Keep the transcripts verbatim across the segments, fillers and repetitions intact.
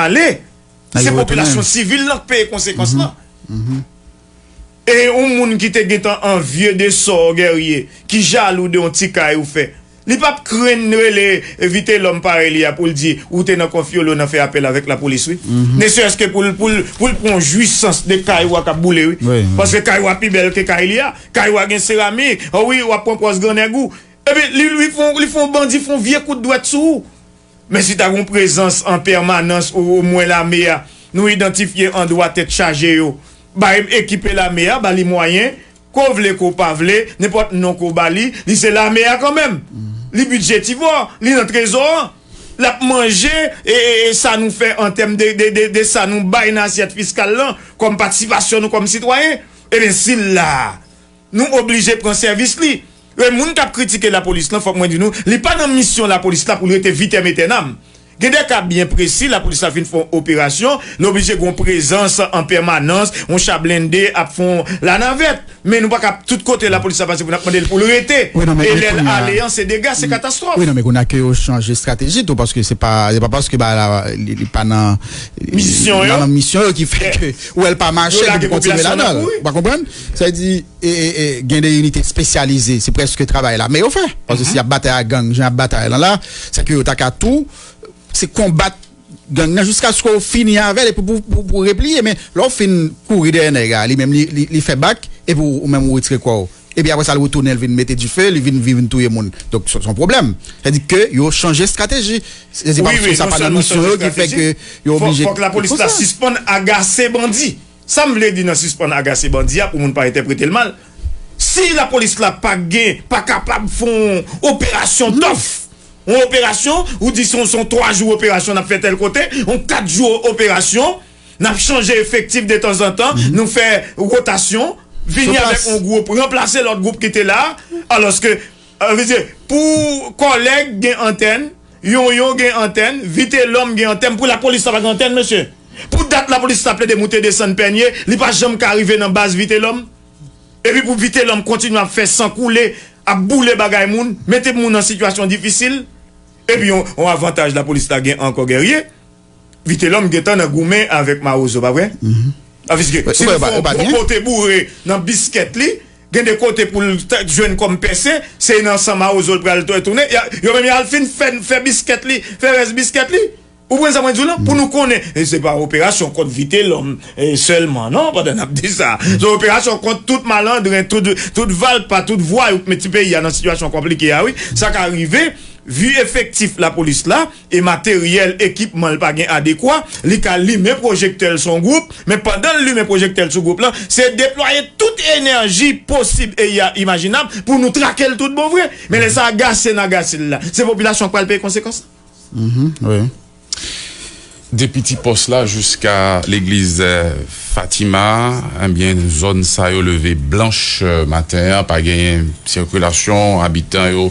ale, se popilasyon sivil lan k peye konsekans lan. E yon moun ki te gentan anvye de sò w, Guerrier, ki jalou de yon ti kay ou fè, li p ap krenn rele Vitelòm parèy li a pou l di ou te nan konfyolo nan fè apèl avèk lapolis, wi. Ne serait-ce que pou l, pou l, pou l pran jwisans de kay ou a k ap boule, wi. Paske kay ou a pi bèl ke kay li a. Kay ou a gen seramik. O wi, w ap pran pòz grannèg ou. Epi li, li fè, li fè yon bandi fè yon vye kout dwèt sou ou. Men si ta gen yon prezans an pèmanans ou omwen lame a, nou idantifye andwa tèt chaje yo, bay ekipe lame a, ba li mwayen, ke w vle, ke w pa vle, nenpòt non ke w ba li, li se lame a kanmenm. Li bidjetivò, li nan trezò an. L ap manje e, e, e sa nou fè an tèm de, de, de, de sa nou bay nan asyèt fiskal lan, kòm patisipasyon nou kòm sitwayen. Ebyen, si l la a, nou oblije pran sèvis li. E moun k ap kritike lapolis lan, fòk mwen di nou, li pa nan misyon lapolis la pou l rete vitem aeternam. Gen de ka byen presi, lapolis la fin fè yon operasyon, li oblije gen yon prezans an pèmanans, yon cha blende ap fè yon lanavèt. Men nou pa ka ap tout kote lapolis la pase pou n ap mande l pou l rete. E lè l ale an, se dega, se katastwòf. Wi, non, men kounye a ke yo chanje estrateji tou, paske se pa, se pa paske ba la, li, li pa nan, misyon yo, nan misyon yo ki fè ke, ou wè l pa mache, epi kontinye ladan l. Ou pa konprann? Sa vle di, e, e, e, gen de inite espesyalize, se prèske travay lame yo fè. Paske si y ap batay ak gang, jan y ap batay lan la, se ke yo ta ka tou, se konbat gang nan jiskaske w fini avè l, epi pou, pou, pou repliye. Men lè w fin kouri dèyè nèg la, li menm li, li, li fè bak, epi w, ou menm ou retire kò w. Epi apre sa, l retounen, l vin mete dife, li vin, vin, vin touye moun. Donk, se, se yon pwoblèm. Sa vle di ke yo chanje estrateji. Se, se pa, wi, wi, sa non pa nan sèlman misyon yo ki fè ke yo oblije. Fòk lapolis la sispann agase bandi. Sa m vle di nan sispann agase bandi a, pou moun pa entèprete l mal, si lapolis la pa gen, pa kapab fè yon operasyon tòf, yon operasyon, ou di se yon, se yon twa jou operasyon n ap fè tèl kote, yon kat jou operasyon, n ap chanje efektif detanzantan, nou fè wotasyon, vini avèk yon gwoup, ranplase lòt gwoup ki te la, alòske, euh, vle di, pou kòlèg gen antèn, Yonyon gen antèn, Vitelòm gen antèn, pou lapolis la pa gen antèn, mesye. Pou dat lapolis la plede moute desann Pènye, li pa janm ka rive nan baz Vitelòm. Epi pou Vitelòm kontinye ap fè san koule, ap boule bagay moun, mete moun nan sitiyasyon difisil. Epi yon, yon avantaj lapolis la gen ankò, Guerrier, Vitelòm gentan nan goumen avèk Mawozo, pa vre? Paske si l fè yon gwo pote boure nan biskèt li, gen de kote pou l t-, jwenn kòm pèse, se nan san Mawozo l pral tou-, tounen. Y a, yo menm y al fin fè, fè biskèt li, fè rès biskèt li. Ou konprann sa mwen di w lan? Pou nou konnen, e se pa operasyon kont Vitelòm, e, sèlman, non, pandan n ap di sa. Se operasyon kont tout malandren, tout, tout valpa, tout vwayou k met ti peyi a nan sitiyasyon konplike a, wi. Sa ka rive, vi efektif lapolis la, e materyèl, ekipman l pa gen adekwa, li ka limen pwojektè l sou yon gwoup, men pandan l limen pwojektè l sou gwoup lan, se deplwaye tout enèji posib e ya imajinab pou nou trake l tout bon vre. Men lè sa a gase n a gase l la, se popilasyon k pral peye konsekans lan. Depi Ti Pòs la jiska legliz, eh, Fatima, ebyen, zòn sa yo leve blanch, eh, maten an, pa genyen sikilasyon, abitan yo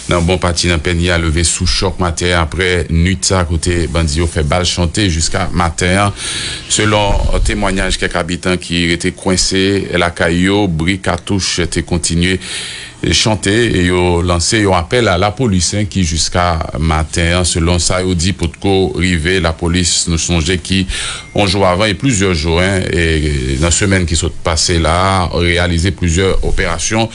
nan bon pati nan Pènye a leve sou chòk maten an apre nwit sa kote bandi yo fè bal chante jiska maten an. Selon temwanyaj kèk abitan ki rete kwense lakay yo, bri katouch te kontinye chante e yo lanse yon apèl a lapolis, en, ki jiska maten an, selon sa yo di, potko rive lapolis. Nou sonje ki yon jou avan e plizyè jou, en, e nan semèn ki sot pase la a, reyalize plizyè operasyon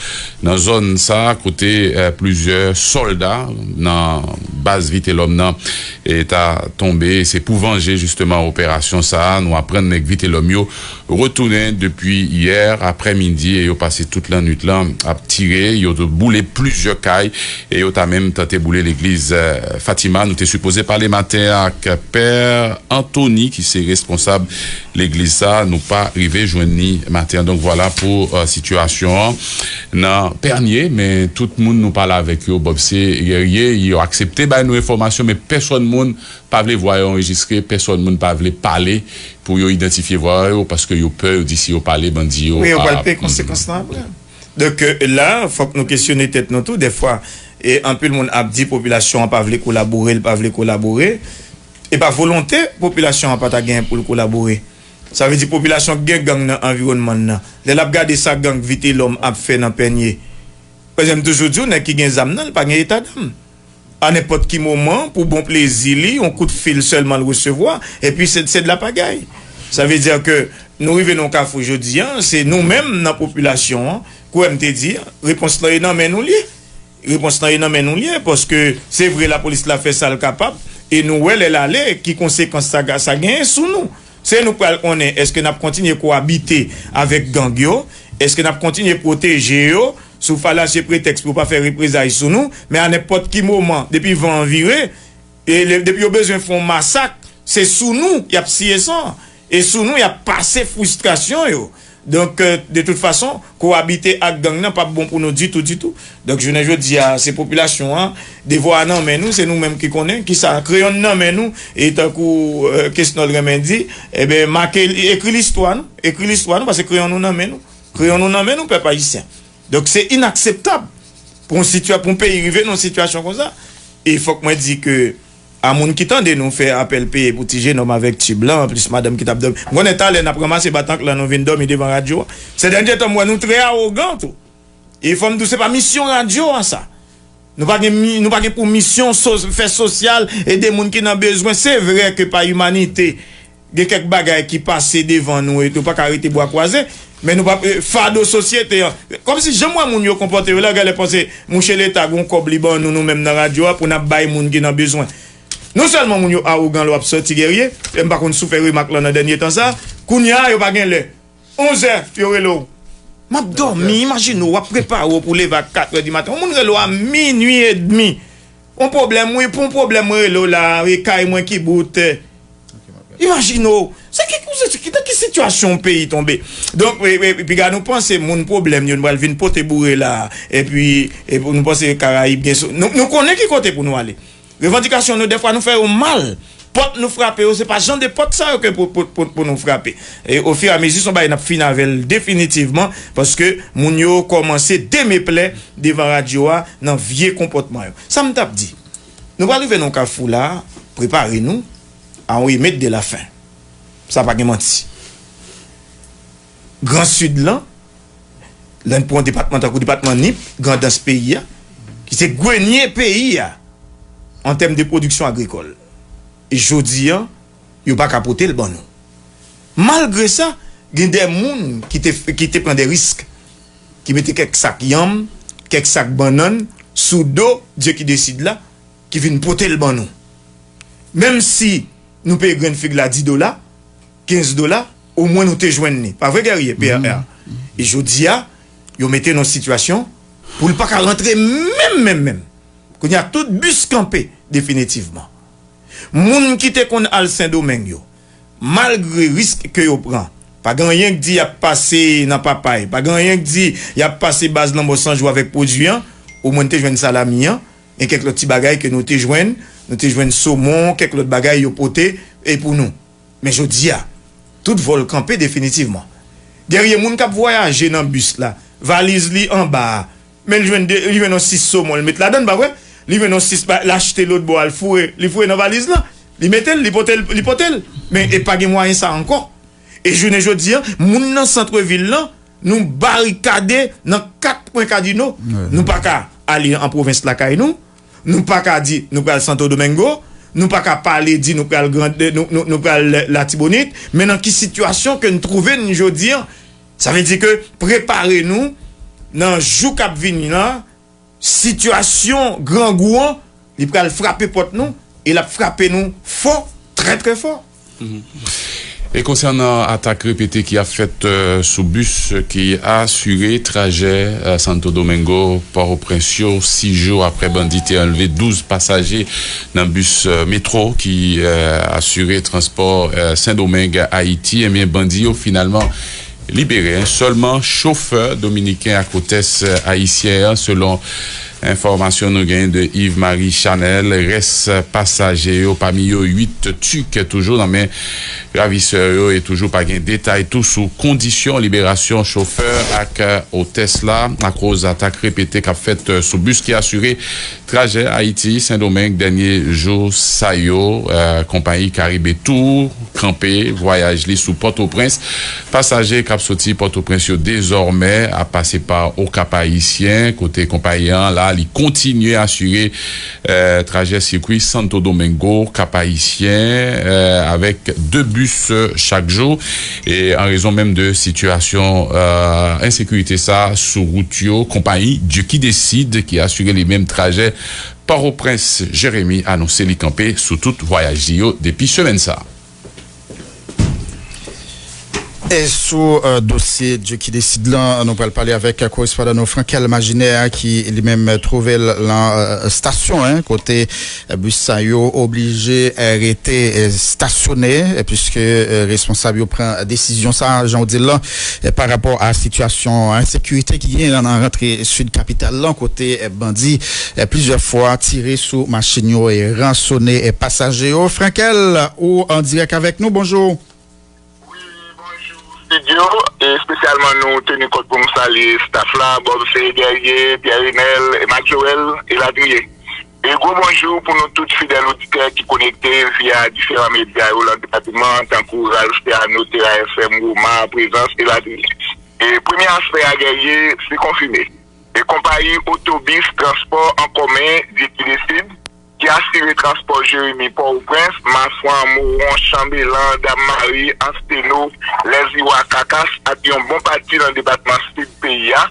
nan zòn sa a, kote, eh, plizyè sòlda nan baz Vitelòm nan, e, ta tonbe. Se pou vanje, jisteman, operasyon sa a. Nou aprann nèg Vitelòm yo retounen depi yè aprèmidi e yo pase tout lannwit lan ap tire. Yo boule plizyè kay e yo ta menm tante boule legliz, eh, Fatima. Nou te sipoze pale maten ak Pè Anthony, ki se responsab legliz sa, nou pa rive jwenn li maten an. Donk, vwala pou, eh, sitiyasyon an nan Pènye. Men tout moun nou pale avèk yo, Bob, se Guerrier, yo aksepte bay nou enfòmasyon, men pèsòn moun pa vle vwa yo anrejistre, pèsòn moun pa vle pale pou yo idantifye vwa yo, paske yo pè, yo di si yo pale, bandi yo. Wi, yo pral peye konsekans lan apre. Donk, eh, la, fòk nou kesyone tèt nou tou, dèfwa, e anpil moun ap di popilasyon an pa vle kolabore, l pa vle kolabore. E pa volonte popilasyon an pa ta genyen pou l kolabore. Sa vle di popilasyon k gen gang nan anviwònman l nan, lè l ap gade sa gang Vitelòm ap fè nan Pènye. Paske m toujou di w, nèg ki gen zam nan, li pa gen eta dam. a nenpòt ki moman, pou bon plezi li, yon kout fil sèlman l resevwa, epi se, se de la pagay. Sa vle di ke nou rive nan yon kafou jodi a, se nou menm nan popilasyon an, kwè m te di, repons lan e nan men nou l ye. Repons lan e nan men nou l ye, paske se vre lapolis la fè sa l kapab, e nou wè lè l ale, ki konsekans sa, sa genyen sou nou. Se nou k pral konnen, èske n ap kontinye kowabite avèk gang yo, èske n ap kontinye pwoteje yo, sou falasye pretèks pou yo pa fè reprezay sou nou, men a nenpòt ki moman, depi van an vire, e le- depi yo bezwen fè yon masak, se sou nou y ap siye san, e sou nou y ap pase fristrasyon yo. Donk, euh, de tout fason, kowabite ak gang nan p ap bon pou nou ditou, ditou. Donk, jounen jodi a, se popilasyon an, devwa a nan men nou, se nou menm ki konnen, kisa, kreyon n nan men nou, e tankou, euh, Kesnòl renmen di, eben, make, ekri listwa nou, ekri listwa nou, paske kreyon nou nan men nou. Kreyon nou nan men nou, pèp ayisyen. Donk, se inakseptab pou yon sitya-, pou yon peyi rive nan yon sitiyasyon konsa. E fòk mwen di ke a moun ki tande nou fè apèl peye pou ti jenòm avèk ti blan, plis madanm ki t ap dòmi. M konnen talè n ap ranmase batank lan, nou vin dòmi devan radyo a. Sè dènye tan, m wè nou trè awogan tou. E fò m di w, se pa misyon radyo a sa. Nou pa gen, mi- nou pa gen pou misyon so- fè sosyal, ede moun ki nan bezwen. Se vre ke pa imanite, gen kèk bagay ki pase devan nou e nou pa ka rete bwa kwaze, men nou pa, eh, fado sosyete an. Kòmsi jan m wè moun yo konpòte yo la, genlè panse mouche Leta gon kòb li ban nou, nou menm nan radyo a, pou n ap bay moun ki nan bezwen. Non sèlman moun yo awogan lè w ap sòti, Guerrier, e m pa konn si w fè remak lan nan dènye tan sa, kounye a yo pa gen lè. Onzè, yo rele w. M ap dòmi, imajine w, w ap prepare w pou leve a katrè di maten. Yon moun rele w a minui edmi. Yon pwoblèm, wi, pou yon pwoblèm, mwen rele w la, e kay mwen ki bout. Imajine w. Se ki, se ki, nan ki sitiyasyon yon peyi tonbe? Donk, e, e, piga nou panse moun pwoblèm yo, nou pral vin pote boure la, epi, epi nou panse Karayib gen so-, nou, nou konnen ki kote pou nou ale. Revandikasyon nou, dèfwa nou fè yo mal. Pòt nou frape yo, se pa jan de pòt sa yo ke pou, pou, pou, pou nou frape. E ofiramezi, se yon bagay n ap fini avè l definitivman, paske moun yo kòmanse demeplè devan radyo a nan vye konpòtman yo. Sa m t ap di, nou pral rive nan yon kafou la, prepare nou a yon remèd de la fen. Sa pa gen manti. Gran Sid lan, lè n pran depatman tankou depatman Nip, Grandans peyi a, ki se grenye peyi a, an tèm de pwodiksyon agrikòl. E jodi a, yo pa ka pote l ban nou. Malgre sa, gen de moun ki te, ki te pran de risk, ki mete kèk sak yanm, kèk sak bannann sou do Dye ki desid la, ki vin pote l ban nou. Menm si nou peye grenn fig la dis dola, kenz dola, omwen nou te jwenn li. Pa vre, Guerrier, P R R? E jodi a, yo mete n nan sitiyasyon pou l pa ka rantre menm, menm, menm. Kounye a, tout bis kanpe definitivman. Moun ki te konn al Sendomeng yo, malgre risk ke yo pran, pa gen anyen k di y ap pase nan Papay, pa gen anyen k di y ap pase baz Lanmò San Jou avèk pwodui an, omwen n te jwenn salami an, gen kèk lòt ti bagay ke nou te jwenn, nou te jwenn somon, kèk lòt bagay yo pote, e pou nou. Men jodi a, tout vòl kanpe definitivman. Guerrier, moun k ap vwayaje nan bis la, valiz li anba a, men l jwenn de, li jwenn yon sis somon, l met ladan l, pa vre? Li jwenn yon sis ba-, l achte lòt bò a, l foure, li foure nan valiz lan, li mete l, li pote l, li pote l. Men e pa gen mwayen sa ankò. E jounen jodi a, moun nan sant vil lan, nou barikade nan kat kwen kadino. Nou pa ka ale an pwovens lakay nou. Nou pa ka di nou pral Santo Domingo. Nou pa ka pale di nou pral Grand, nou, nou, nou pral Latibonit. Men nan ki sitiyasyon ke n twouve n jodi a? Sa vle di ke prepare nou nan jou k ap vini la, sitiyasyon grangou an, li pral frape pòt nou, e l ap frape nou fò, trè, trè fò. E konsènan atak repete ki ap fèt, euh, sou bis ki asire trajè, euh, Santo Domingo, Pòtoprens yo, sis jou apre bandi te anlve douz pasaje nan bis, euh, metro ki, euh, asire transpò, euh, Sendomeng Ayiti, ebyen, bandi yo finalman libere, sèlman chofè dominiken ak otès ayisyen an, selon enfòmasyon nou genyen de Yves Marie Chanel. Rès pasaje yo, pami yo uit Tik, toujou nan men ravisè yo e toujou pa gen detay tou sou kondisyon liberasyon chofè ak otès la, akoz atak repete k ap fèt sou bis ki asire trajè Ayiti, Sendomeng dènye jou sa yo. Konpayi Caribe Tour kanpe vwayaj li sou Pòtoprens. Pasaje k ap soti Pòtoprens yo dezòmè ap pase pa Okap Ayisyen, kote konpayi an la Li kontinye asire, eh, trajè sikwi Santo Domingo, Cap Haïtien, eh, avèk de bis, eh, chak jou. E an rezon menm de sitiyasyon, eh, ensekirite sa sou wout yo, konpayi Dieu qui décide, ki asire li menm trajè Pòtoprens Jeremi, anonse li kanpe sou tout vwayaj li yo depi semèn sa. E sou, eh, dosye Dieu qui décide lan, nou pral pale avèk korespondan nou Frankel Maginer, ki li menm twouve l lan, eh, estasyon, en, kote, eh, bis sa yo oblije, eh, rete, eh, estasyone, eh, piske, eh, responsab yo pran desizyon sa, jan w di l lan, eh, pa rapò a sitiyasyon ensekirite ki genyen nan rantre sid kapital lan, kote, eh, bandi, eh, plizyè fwa tire sou machin yo e ransone, eh, pasaje yo. Frankel, ou an dirèk avèk nou, bonjou. Wi, bonjou, studio, e espesyalman nou teni kont pou m salye staff la, Bob Sey Guerrier, Pierre Renel, Marc Joël, elatriye. E gwo bonjou pou nou tout fidèl oditè ki konekte via diferan medya yo lan depatman, tankou Ralph Théano, Terra F M, Roma, Prezans, elatriye. E premye aspè a, Guerrier, se konfime. E konpayi otobis transpò an komen Dieu qui décide, ki asire transpò Jeremi, Pòtoprens, Maswan, Mowon, Chanbelan, Dam Mari, Ansteno, Lèziwa, Kakas ak yon bon pati nan depatman Sid peyi a,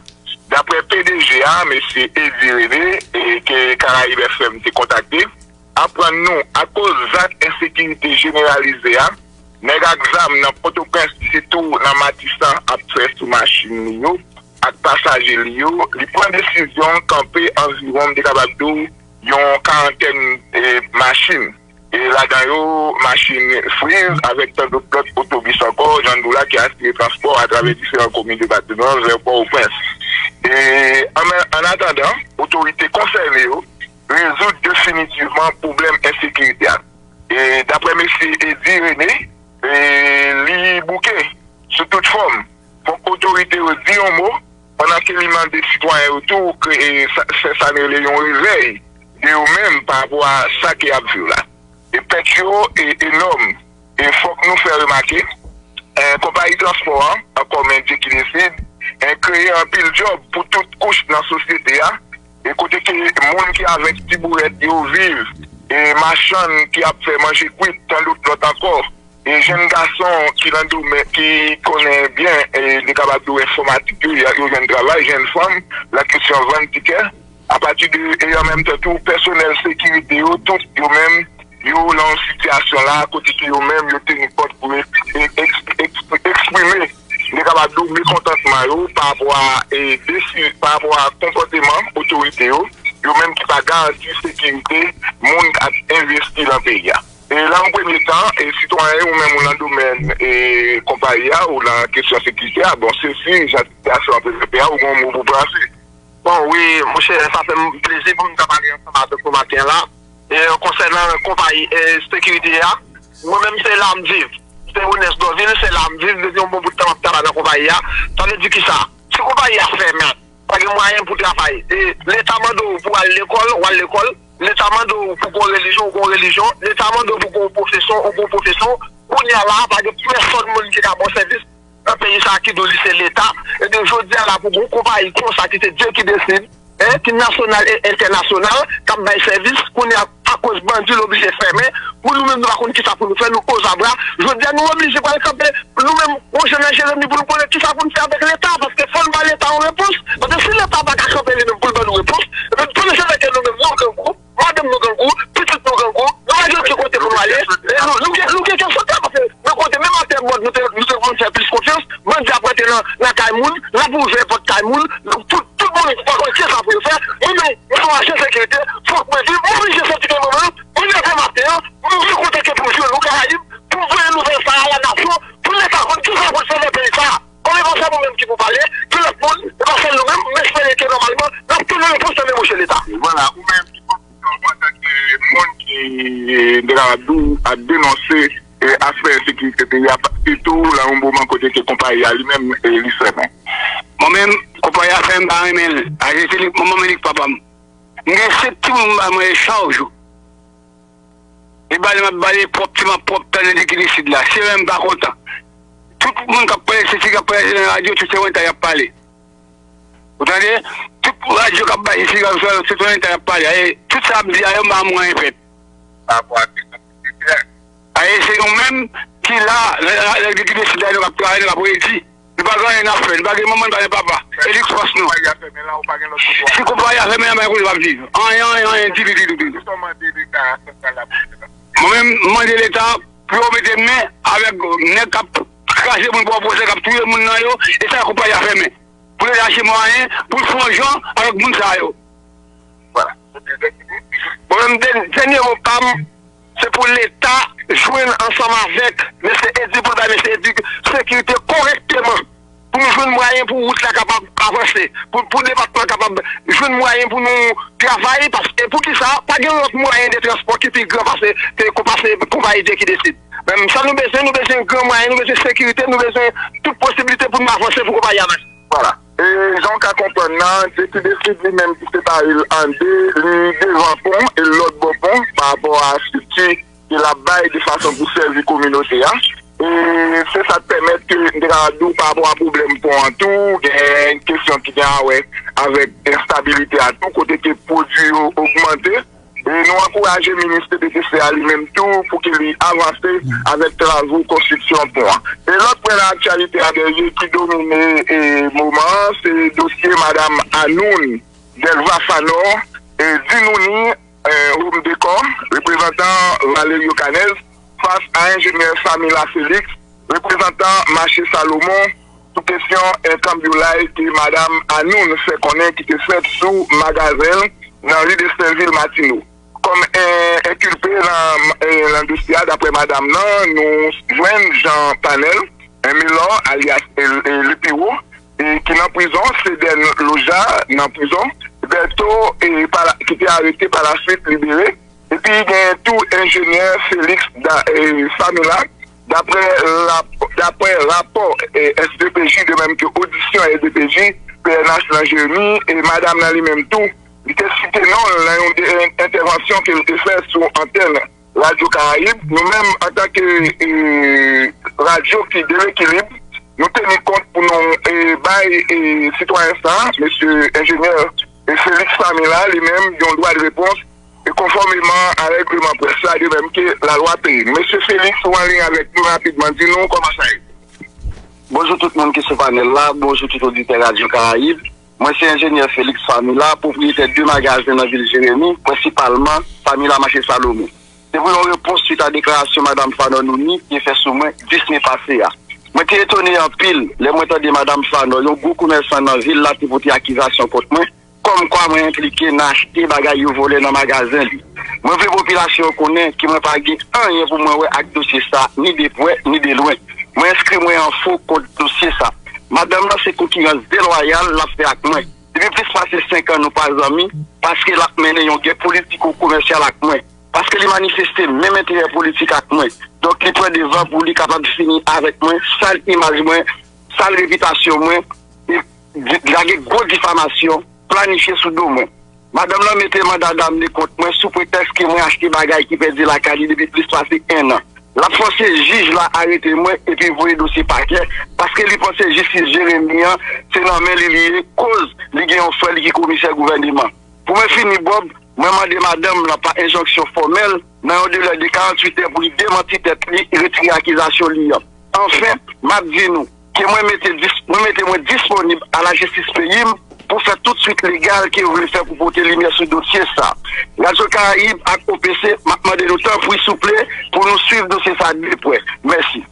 daprè P D G a, mesye Eddy René, e ke Karayib F M te kontakte, aprann nou, akoz zak ensekirite jeneralize a, nèg ak zam nan Pòtoprens, sitou nan Matisan, ap fè sou machin li yo ak pasaje li yo, li pran desizyon kanpe anviwon, m te kapab di w, yon karantèn, e, machin. E ladan yo, machin Freez avèk tan dòt lòt otobis ankò, jan n di w la, ki asire transpò atravè diferan komin depatman vè Pòtoprens. E an, an atandan, otorite konsène yo rezoud definitivman pwoblèm ensekirite a. E daprè mesye Eddy René, e li bouke sou tout fòm. Fòk otorite yo di yon mo, pandan ke li mande sitwayen yo tou ke, e, sa, sa, sa n rele yon revèy de yo menm pa rapò a sa ke y ap viv la. E pèt yo, e, enòm. E fòk nou fè remake, e, konpayi transpò an, an komen Dieu qui décide, e, kreye anpil djòb pou tout kouch nan sosyete a, e kote ke moun ki avèk ti bourèt yo viv, e machann ki ap fè manje kwit, tan dòt lòt ankò, e jèn gason ki nan domèn, ki konnen byen, e li kapab di w enfòmatik yo, y a, yo jwenn travay, jèn fanm, nan kesyon vann tikè, apati de, e an menm tan tou, pèsonèl sekirite yo, tout yo menm, yo nan yon sitiyasyon la, kote ke yo menm, yo teni kont pou e, e, eks-, eks-, eksprime, li kapab di w, mekontantman yo pa rapò a, e, desi-, pa rapò a konpòteman otorite yo, yo menm ki pa garanti sekirite moun k ap envesti nan peyi a. E nan yon premye tan, e sitwayen ou menm ou nan domèn, e konpayi a, ou nan kesyon sekirite a, bon, se si jan sitiyasyon an prezante a, ou gen yon mo pou pase. Bon, wi, monchè, sa fè m plezi pou m ta pale ansanm avèk nou maten an la. E, konsènan konpayi, e, sekirite a, mwen menm se la m viv. Se Onès Dòvil, se la m viv, depi yon bon bout tan m ap travay nan konpayi a. Sa vle di kisa? Si konpayi a fèmen, pa gen mwayen pou travay. E Leta mande w pou al lekòl, w al lekòl. Leta mande w pou gon relijyon, w gon relijyon. Leta mande w pou gon pwofesyon, w gon pwofesyon. Kounye a la, pa gen pèsòn moun ki ka ba w sèvis nan peyi sa a ki di w li se Leta. Ebyen, jodi a la, pou gon konpayi konsa ki se Dieu qui décide, en, ki nasyonal e entènasyonal, k ap bay sèvis, kounye a, akoz bandi, l oblije fèmen, pou nou menm, nou pa konn kisa pou nou fè, nou ozabra. Jodi a, nou oblije pral kanpe, nou menm, yon jan nan Jeremi, pou nou konnen kisa pou nou fè avèk Leta, paske fò n ba Leta yon repons. Paske si Leta pa ka kanpe li menm pou l ban nou repons, ebyen, pandan se tan ke nou menm, nou grangou, madanm nou grangou, pitit nou grangou, nou pa gen okenn kote pou nou ale, e nou, nou gen, nou gen kè sote, paske nan kote, menm atè mòd, nou te, nou te konn fè plis konfyans, bandi ap rantre nan, nan kay moun, l ap ouvè pòt kay moun, tout, tout moun pa konn kisa pou yo fè, mwen menm, mwen se yon ajan sekirite, fòk mwen viv, mwen oblije soti kay mwen menm, mwen leve maten an, mwen gen kontakte pou jwe nou Karayib, pou voye nouvèl sa a la nasyon, pou Leta konn kisa pou l fè nan peyi sa a. Kòm e pa sèl mwen menm ki pou pale, gen lòt moun, e pa sèl nou menm, m espere ke nòmalman, n ap tounen repons nan men monchè Leta. Vwala, ou menm ki pwofite antanke moun ki, e, de la Radou ap denonse, e, aspè ensekirite peyi a, sitou nan yon moman kote ke konpayi a li menm, e, li fèmen. Mwen menm, konpayi a fèmen, m pa renmen l. Aje se li, manman m, li k papa m. M gen senk timoun m ba mwen chak jou. E bale m ap bale pwòp, ti m ap pwòp, tann nan likid isit la. Se lè m pa kontan. Tout moun k ap pale, se ti k ap pale nan radyo, tout se mwen ta y ap pale. Ou tande? Tout radyo k ap bay isi, se ton leta y ap pale. E tout sa ap di a yo, m pa mwen fèt. Pa rapò ak kesyon sekirite a. Aye, se nou menm ki la, lè, lè, lè, ki deside, nou k ap travay, nou k ap redi. Nou pa gen anyen n ap fè, nou pa gen manman, nou pa gen papa. Felix fòs nou. Konpayi a fèmen la, ou pa gen lòt pouvwa. Si konpayi a fèmen la, pa gen kote w ap viv. Anyen, anyen, anyen, ditou, ditou, ditou. Mwen menm, m mande leta pou yo mete men avèk nèg k ap kraze moun, pwofesè k ap touye moun nan yo, e sa konpayi a fèmen. Pou yo chache mwayen pou l fè yon jan avèk moun sa yo. Vwala. Mwen menm, dèn- dènye mo pa m, se pou Leta jwenn ansanm avèk mesye Edi, pou l bay mesye Edi sekirite kòrèkteman, pou nou jwenn mwayen pou wout la kapab avanse, pou, pou depatman kapab jwenn mwayen pou nou travay, paske poukisa pa gen lòt mwayen de transpò ki pi gran pase, ke, pase konpayi de ki deside. Men sa nou bezwen, nou bezwen gran mwayen, nou bezwen sekirite, nou bezwen tout posiblite pou nou avanse, pou konpayi a mache. Vwala. E jan w ka konprann nan, Dye ki deside li menm ki separe l an de, li devan pon e lòt bò pon pa rapò a estrikti ke l ap bay de fason pou sèvi kominote a. E se sa k pèmèt ke m te ka di w pa rapò a pwoblèm pon an tou, gen kesyon ki gen a wè avèk enstabilite a tou, kote ke pwodui yo ogmante. E nou ankouraje minis P P T C a li menm tou pou ke li avanse avèk travo konstriksyon pon an. E lòt pwen nan aktyalite a dènye ki domine e moman an, se dosye madam Anoun Delva Fanor e Dinouni e Home Decor, reprezantan Valerio Canez, fas a enjenyè Samila Felix, reprezantan mache Salomon, sou kesyon enkanbyolay ke madam Anoun fè konnen ki te fèt sou magazen l nan ri Destenvil Matino. Kòm en- enkilpe nan, eh, nan dosye a, daprè madam nan, nou jwenn Jean Panel, Emilor, alyas El- eh, Lepiwo, e ki nan prizon, Seden Loja nan prizon, Berto, eh, pa la- ki te arete pa la swit libere, epi gen tou enjenyè Felix da- eh, Samila, daprè rap- daprè rapò eh, S D P J, de menm ke odisyon S D P J, P N H nan Jeremi, e madam nan li menm tou, li te site non l nan yon de- entèvansyon ke l te fè sou antèn Radyo Karayib. Nou menm, antanke eh, radyo ki de lekilib, nou teni kont pou nou eh, bay eh, sitwayen sa, mesye enjenyè eh, Felix Samila, li menm, yon dwa de repons e konfòmeman a règleman près la, de menm ke lalwa peyi n. Mesye Felix, ou anliy avèk nou rapidman, di nou kòman sa ye. Bonjou tout moun ki sou panèl la, bonjou tout oditè Radyo Karayib. Mwen se enjenyè Felix Famila, pwopriyetè de magazen nan vil Jeremi, prensipalman Famila Mache Salomon. Se pou yon repons swit a deklarasyon madam Fanor Nouni ki te fè sou mwen dis me pase a. Mwen te etone anpil lè mwen tande madam Fanor, yon gwo komèsan nan vil la, te pote akizasyon kont mwen, kòmkwa mwen enplike nan achte bagay yo vòlè nan magazen li. Mwen vle popilasyon an konnen ke mwen pa gen anyen pou mwen wè ak dosye sa, ni de prè, ni de lwen. Mwen enskri mwen an fo kont dosye sa. Madanm nan se konkirans delwayal l ap fè ak mwen. Depi plis pase senk an nou pa zanmi, paske l ap mennen yon gè politiko-komèsyal ak mwen. Paske li manifeste menm enterè politik ak mwen. Donk, li pran devan pou li kapab fini avèk mwen, sal imaj mwen, sal repitasyon mwen, e di- lage gwo difamasyon, planifye sou do mwen. Madanm nan mete manda damne kont mwen sou pretèks ke mwen achte bagay ki pèdi lakay li depi plis pase en an. L ap fòse jij la arete mwen epi voye dosye pakè, paske li panse jistis Jeremi an se nan men li li ye, koz li gen yon frè li ki komisè gouvèneman. Pou mwen fini, Bob, mwen mande madanm lan pa enjonksyon fòmèl nan yon delè de karanntuit è pou li demanti tèt li e retire akizasyon li an. Anfen, m ap di nou ke mwen mete dis- mwen mete mwen disponib a lajistis peyi m pou fè tout swit legal ke yo vle fè pou pote limyè sou dosye sa. Radyo Karayib ak O P C, m ap mande nou tanpri, souple, pou nou swiv dosye sa de prè. Mèsi.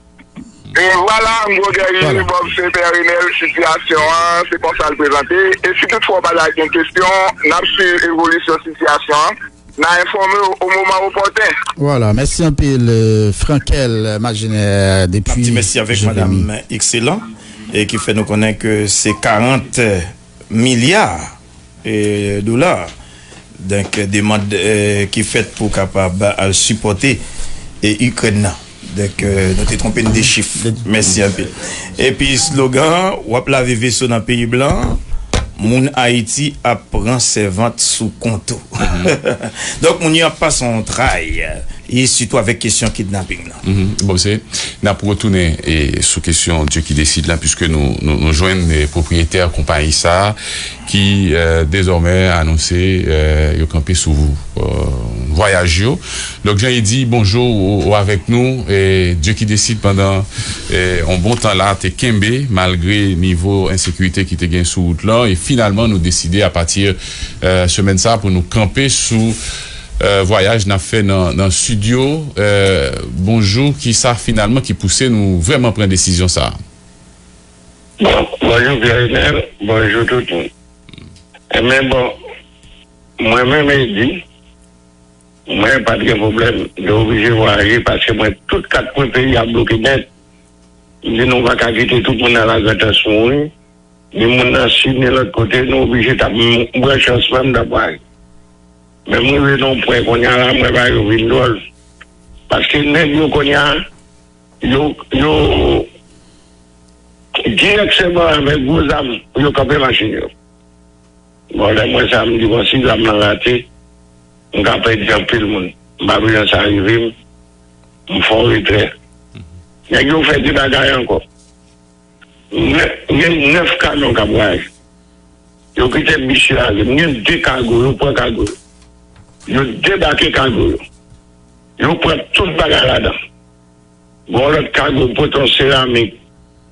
E vwala, m gwo gèri, Bob, se Pè Renèl, sitiyasyon an, se konsa l prezante. E si toutfwa w pa ta gen kesyon, n ap swiv evolisyon sitiyasyon an. N a enfòme w o moman opòten. Vwala, mèsi anpil, euh, Frankel Majinè, depi Jeremi. N ap di mèsi avèk madam Excellent, e ki fè nou konnen ke se karant milya, e, dola. Donk, demann, e, ki fèt pou kapab al sipòte, e, Ikrèn nan. Donk, euh, nou te twonpe n de chif. Mèsi anpil. Epi slogan, w ap lave veso nan peyi blan, moun Ayiti ap pran sèvant sou kont ou. Donk, moun yo ap pase yon tray. e sitou avèk kesyon kidnaping nan. Mhm. Bon, se, n ap retounen, e, sou kesyon Dieu qui décide la, puiske nou, nou, nou jwenn, e, pwopriyetè konpayi sa a ki, e, dezòmè anonse, e, yo kanpe sou, e, vwayaj yo. Donk, Jean Eddy, bonjou, ou, ou avèk nou. E, Dieu qui décide pandan, e, yon bon tan la te kenbe, malgre nivo ensekirite ki te gen sou wout lan. E finalman, nou deside apati, e, semèn sa a pou nou kanpe sou, e, vwayaj n ap fè nan, nan sid yo. E, bonjou, ki sa finalman ki pouse nou vrèman pran desizyon sa a? Bon, bonjou, Pierre Renel. Bonjou, tout moun. Enben, bon, mwen menm, Eddy, mwen pa t gen pwoblèm. Yo oblije vwayaje paske mwen, tout kat kwen peyi a bloke nèt. M di, nou pa ka kite tout moun nan Lagrantans mouri. Ni moun nan Sid, ni lòt kote, nou oblije t ap m-, m pran chans mwen, m t ap vwayaje. Men m rive nan yon pwen kounye a la, mwen ba yo vin dwòl. Paske nèg yo kounye a, yo, yo dirèkteman avèk gwo zam pou yo kanpe machin yo. Bon, lè m wè sa, m di, bon, si zam nan rate, m ka pèdi anpil moun. M pa bezwen sa rive m, m fè yon retrè. Nèg yo fè de bagay ankò. Nè-, gen nèf kamyon k ap vwayaje. Yo kite bis yo ale. M gen de kago, yo pran kago yo. Yo debake kago yo. Yo pran tout bagay ladan. Gon lòt kago pote yon seramik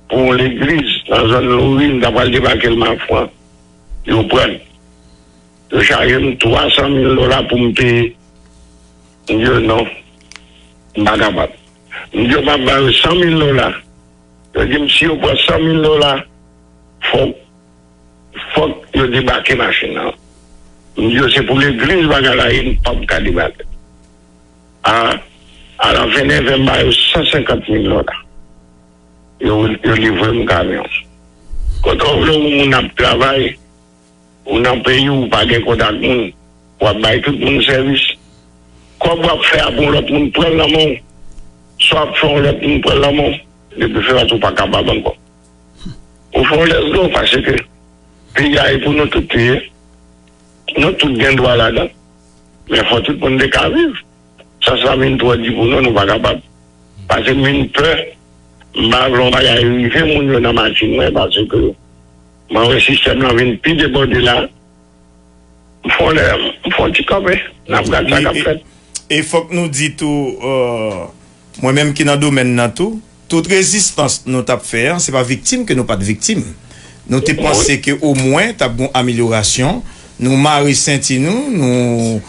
pou yon legliz nan zòn Lori, m ta pral debake l Mafran. Yo pran l. Yo chaje m twa san mil dola pou m peye. M di yo non, m pa kapab. M di yo m ap ba yo san mil dola. Yo di m si yo pran san mil dola, fòk, fòk yo debake machin nan. M di yo se pou legliz bagay la ye, m p ap ka debake. A, alafen nèf è, m ba yo san senkant mil dola. Yo, yo livre m kamyon. Kote w vle w moun ap travay, ou nan peyi w, ou pa gen kontak moun, w ap bay tout moun sèvis. Kòb w ap fè a pou yon lòt moun pran l nan men w, sa w ap fè yon lòt moun pran l nan men w, depi fè lòt ou pa kapab ankò. Ou fè yon lèzgo paske peyi a e pou nou tout li ye. Nou tout gen dwa ladan. Men fò tout moun te ka viv. Sa, sa vin twò di pou nou, nou pa kapab. Paske m vin pè, m pa vle yon bagay rive moun yo nan machin mwen, paske mwen wè sistèm nan vin pi debòde la. M fè yon lè, m fè yon ti kanpe, n ap gad sa k ap fèt. E, e, e fòk nou di tou, euh, mwen menm ki nan domèn nan tou, tout rezistans nou t ap fè a, se pa viktim ke nou pa t viktim. Nou te panse ke omwen t ap gon amelyorasyon. Nou mare senti nou, nou,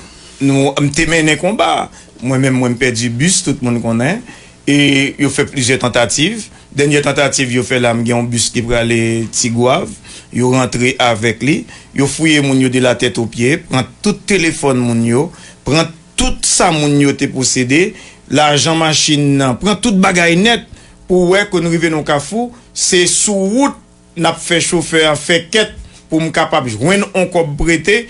nou, m te mennen konba. Mwen menm, mwen, m pèdi bis, tout moun konnen. E yo fè plizyè tantativ. Dènyè tantativ yo fè la, m gen yon bis ki prale Tigwav. Yo rantre avèk li. Yo fouye moun yo de la tèt o pye, pran tout telefòn moun yo, pran tout sa moun yo te posede, lajan machin nan, pran tout bagay nèt pou wè ke nou rive nan kafou, se sou wout n ap fè chofè a fè kèt pou m kapab jwenn on kòb prete,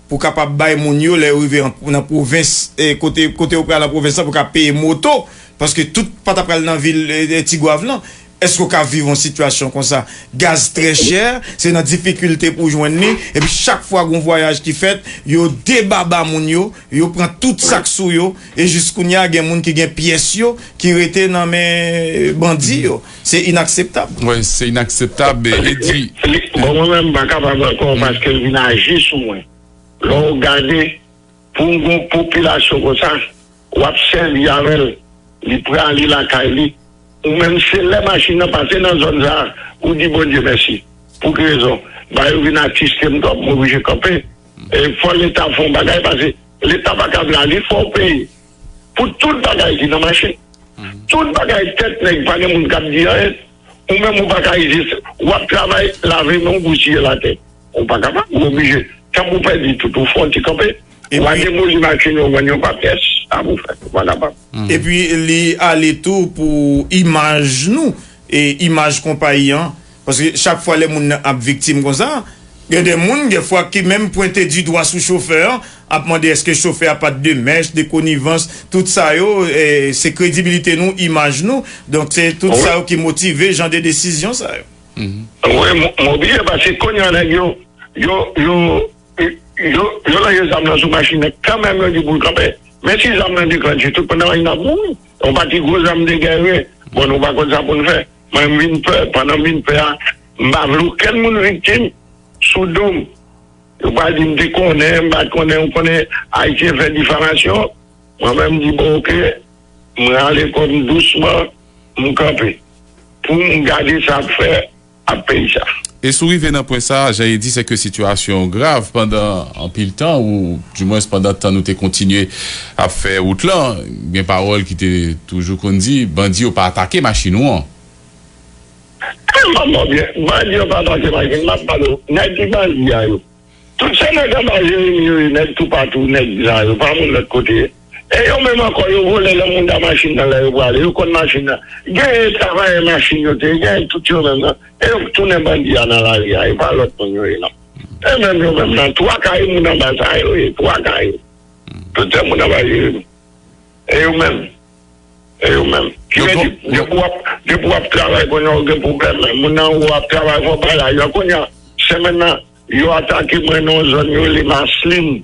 pou kapab bay moun yo lè yo rive an, nan pwovens, e, kote, kote yo pral nan pwovens lan pou ka peye moto, paske tout pa ta pral nan vil, e, e, Tigwav lan. Èske w ka viv yon sitiyasyon konsa? Gaz trè chè, se nan difikilte pou w jwenn li, epi chak fwa gon vwayaj ki fèt, yo debaba moun yo, yo pran tout sa k sou yo, e jis kounye a, gen moun ki gen pyès yo ki rete nan men bandi yo. Se inakseptab. Wi, se inakseptab, e, e di. Li, bon, mwen menm, m pa kapab ankò paske l vin aji sou mwen. Lè w gade, pou yon popilasyon konsa, w ap sèvi avè l, li prale lakay li. Ou menm, se lè machin nan pase nan zòn sa a, ou di Bondye mèsi. Pou ki rezon? Ba yo vin atiste m twòp, m oblije kanpe. E fò Leta fè yon bagay, paske Leta pa ka vle ale, fò w peye pou tout bagay ki nan machin. Tout bagay tèt nèg, pa gen moun k ap di anyen. Ou menm ou pa ka isit, w ap travay, lave men w, bousiye l atè. Ou pa kapab, ou oblije. Tankou w pèdi tout, ou fè yon ti kanpe. Ou al depoze machin yo, vann yo pa pyès, sa pou fè, ou pa kapab. Epi li ale tou pou imaj nou, e imaj konpayi an. Paske chak fwa lè moun nan ap viktim konsa, gen de moun, gen fwa ki menm pwente di dwa sou chofè an, ap mande èske chofè a pa t de mèch, de konivans, tout sa yo, e, se kredibilite nou, imaj nou. Donk, se tout sa yo ki motive jan de desizyon sa yo. Wi, m, m oblije, paske kounye a nèg yo, yo, yo, yo, yo lanje zam nan sou machin nan, kanmenm yo di pou l kanpe. Men si zam nan deklannche, tout pandan machin ap mouri. Yon pati gwo zam degage. Bon, nou pa konn sa pou n fè. Mwen, m vin pè. Pandan m vin pè a, m pa vle okenn moun viktim sou do m. Yo pral di m te konnen, m pa t konnen, ou konnen Ayisyen fè difamasyon. Mwen menm, m di, bon, oke, m rale kò m dousman, m kanpe. Pou m gade sa ap fè ap peyi sa. E si w rive nan pwen sa a, jan e di, se ke sitiyasyon an grav pandan anpil tan, ou dimwens pandan tan nou te kontinye ap fè wout lan, gen pawòl ki te toujou konn di, bandi yo pa atake machin ou an. E manman byen, bandi yo pa atake machin, m ap pale w, nèg ki bandi a yo. Tout se nèg anba Jeremi yo ye, nèg toupatou, nèg sa yo, pa moun lòt kote. E yo menm ankò, yo vole nan mounda machin nan lè yo prale, yo konn machin nan. Gen travayè machin yo te ye, gen tout yo menm nan. E yo k tounen bandi a nan lari a, e pa lòt moun yo ye non. E menm yo menm nan, twa kay moun anba sa yo ye, twa kay. Tout se moun anba Jeremi. E yo menm. E yo menm. Ki vle di, depi w ap, depi w ap travay kounye a, ou gen pwoblèm. Moun nan ou ap travay, fò bagay. Jan kounye a, semèn nan, yo atake mwen nan yon zòn yo rele Maslin.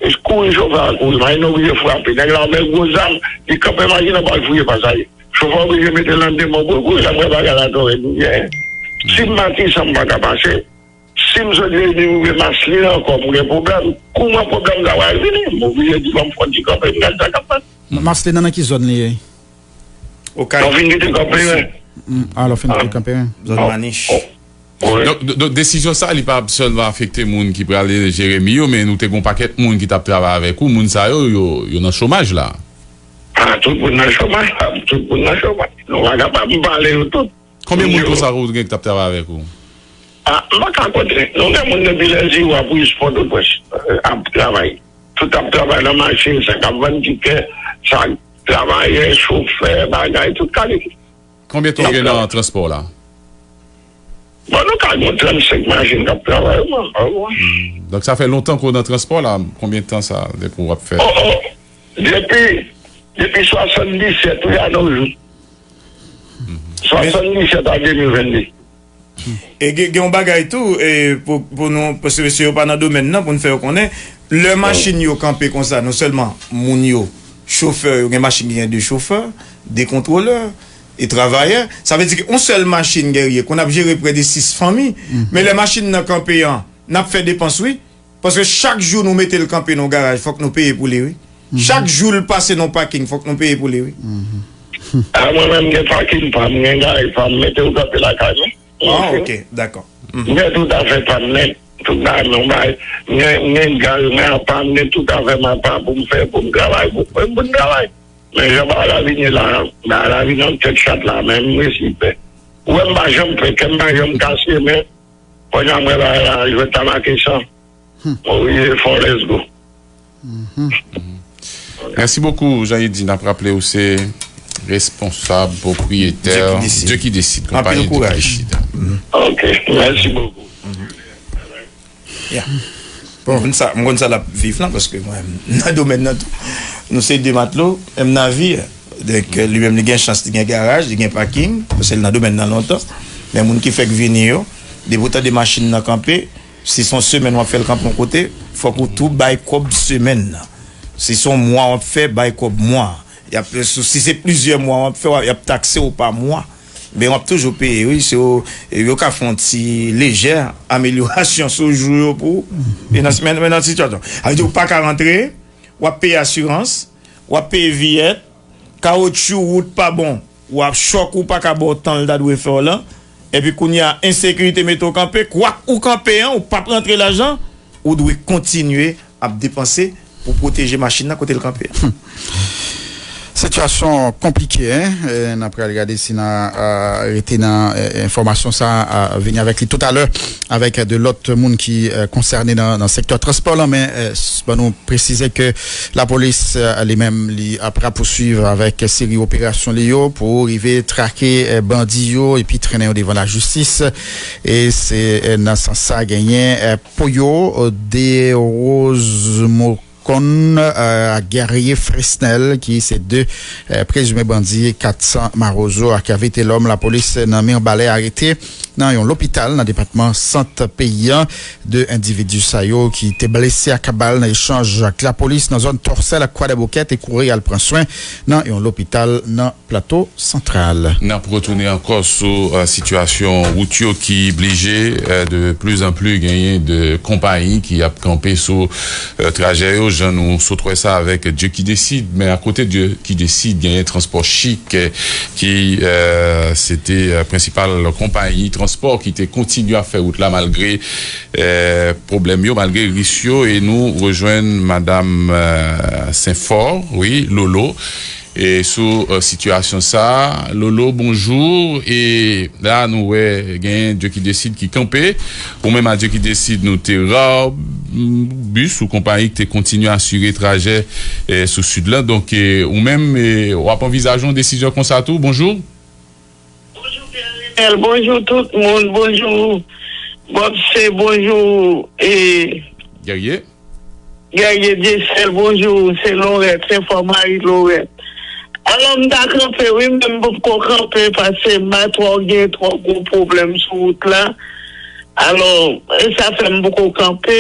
E kouri chofè a kouri. Machin nan oblije frape. Nèg la avèk gwo zam, li kanpe machin nan pral fouye pasaje. Chofè a oblije mete l nan demen pou l kouri. Sa mwen bagay la twò rèd. Si m Matisan, m pa ka pase. Si m sot vini rive Maslin ankò, m gen pwoblèm. Kouman pwoblèm sa pral vini? M oblije di ban m fò ti kanpe, m gad sa k ap fèt. Maslin nan ki zòn li ye? Okay. Lè w fin kite Kanperen. Mm, ah, lè w fin kite Kanperen. Zòn Manich. Donk, donk, desizyon sa, li pa sèlman afekte moun ki prale Jeremi yo, men nou te gen yon pakèt moun ki t ap travay avèk ou. Moun sa yo, yo, yo nan chomaj la. Ah, tout moun nan chomaj la. Tout moun nan chomaj. Nou pa kapab pale yo tout. Konbyen moun konsa ou gen ki t ap travay avèk ou? Ah, m pa ka konte. Nou gen moun depi Lèziwa pou Ispò Pòtoprens, euh, ap travay. Tout ap travay nan machin, sa k ap vann tikè, sa travayè, chofè, bagay, tout kalite. Konbyen tan w gen nan transpò la? Bon, nou ka gen trannsenk machin k ap travay, mwen, mwen. Hmm. Donk, sa fè lontan ke w nan transpò la. Konbyen tan sa, depi w ap fè? Oh, oh. Depi, depi swasanndisèt, wi, a nos jours. Swasanndisèt a de mil venn de. E gen, gen yon bagay tou, e, pou, pou nou, paske mesye yo pa nan domèn nan, pou n fè yo konnen, lè machin yo kanpe konsa, non sèlman moun yo, chofè yo, gen machin ki gen de chofè, de kontwolè, e travayè, sa vle di ke yon sèl machin, Guerrier, konn ap jere prè de sis fanmi, men lè machin nan kanpe an, n ap fè depans, wi. Paske chak jou nou mete l kanpe nan yon garaj, fòk nou peye pou li, wi. Chak jou l pase nan yon paking, fòk nou peye pou li, wi. Ah, mwen menm, gen paking pa m, gen garaj pa m, mete w kanpe lakay mwen. Ah, ok, dakò. M gen tout afè pa m nèt, tout bagay mwen bay. M gen, m gen gaz mwen apa m, gen tout afè m apa pou m fè, pou m travay, pou, pou m travay. Men jan bagay la vini la, bagay la vini an tèt chat la, men m resi pè. Ou wè m pa janm pè, kè m pa janm kase, men kounye a m wè bagay la jwèt la make san. Mwen rive fò, let's go. Mèsi bokou, Jean Eddy. N ap raple ou se responsab, pwopriyetè Dieu qui décide, konpayi Dieu qui décide. Ok, mèsi bokou. Ya. Bon, m konn sa, m konn sa l ap viv lan, paske mwen, nan domèn nan tou, nou se de matlo, menm navir. Donk, li menm, li gen chans, li gen garaj, li gen paking, paske l nan domèn nan lontan. Men moun ki fèk vini yo, depi w tande machin nan kanpe, si se yon semèn w ap fè l kanpe yon kote, fòk ou tou bay kòb semèn nan. Si se yon mwa w ap fè, bay kòb mwa. Y ap, si se plizyè mwa w ap fè, y ap takse w pa mwa. Men w ap toujou peye, wi. Se yo, yo ka fè yon ti lejè amelyorasyon sou jou yo pou ou. E nan, men, men nan sitiyasyon. Sa vle di ou pa ka rantre, w ap peye asirans, w ap peye viyèt, kawotchou wout pa bon, w ap chòk ou pa ka ba w tan l ta dwe fè w lan. Epi kounye a, ensekirite mete w kanpe, kwak ou kanpe an, ou p ap rantre lajan, ou dwe kontinye ap depanse pou pwoteje machin nan kote l kanpe a. Sitiyasyon konplike, en. E, n ap pral gade si n a, a, rete nan, e, enfòmasyon sa a, vini avèk li toutalè, avèk de lòt moun ki, e, konsène nan, nan sektè transpò lan, men, e, s-, ban nou presize ke lapolis, e, li menm, li ap rapousuiv avèk seri operasyon li yo pou rive trake, e, bandi yo epi trennen yo devan lajistis. E se, e, nan sans sa genyen, e, Poyo, e, Desrozesmond, Konn, e, ak Guerrier Fresnel, ki se de, e, prezime bandi kat san Mawozo ak Vitelòm, lapolis nan Mibalè arete nan yon lopital nan depatman Sant peyi a. De endividi sa yo ki te blese ak bal nan echanj ak lapolis nan zòn Tòsèl ak Kwadèboukè te kouri al pran swen nan yon lopital nan Plato Santral. N ap retounen ankò sou, eh, sitiyasyon wout yo ki blije, eh, de pli an pli genyen de konpayi ki ap kanpe sou, eh, trajè yo, jan nou sot wè sa avèk Dye ki Desid. Men akote Dye ki Desid, genyen Transpò Chik, eh, ki, eh, se te, eh, prensipal konpayi transpò ki te kontinye ap fè wout la malgre, eh, pwoblèm yo, malgre risk yo. E nou rejwenn Madam, eh, Senfò, wi, Lolo. E sou, eh, sitiyasyon sa, Lolo, bonjou. E la, nou wè gen Dye ki Desid ki kanpe. Ou menm a Dye ki Desid, nou te ra, mm, bis ou konpayi ki te kontinye asire trajè, eh, sou sid la. Donk, eh, ou menm, eh, w ap anvizaje yon desizyon konsa tou? Bonjou. Bonjou, Pierre Renel. Bonjou, tout moun. Bonjou, Bob C. Bonjou, eh, Guerrier. Guerrier Dieuseul, bonjou, se Lorette, se Fò Mari Lorette. Alò, m ta kanpe, wi, men m poko kanpe, paske m pa twò gen twò gwo pwoblèm sou wout la. Alò, e sa fè m poko kanpe.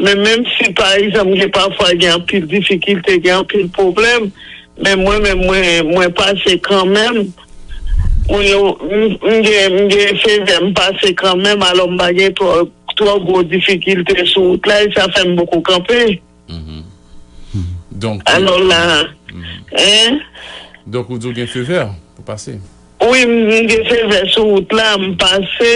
Men menm si, pa egzanp, gen pafwa gen anpil difikilte, gen anpil pwoblèm, men mwen menm, mwen, mwen pase kanmenm. Mwen, m, m gen, m gen fevè, m pase kanmenm, alò m pa gen twò, twò gwo difikilte sou wout la, e sa fè m poko kanpe. Mhm. Donk, alò la, mhm, en? Donk, ou di w gen fevè pou pase? Wi, m, m gen fevè sou wout la, m pase.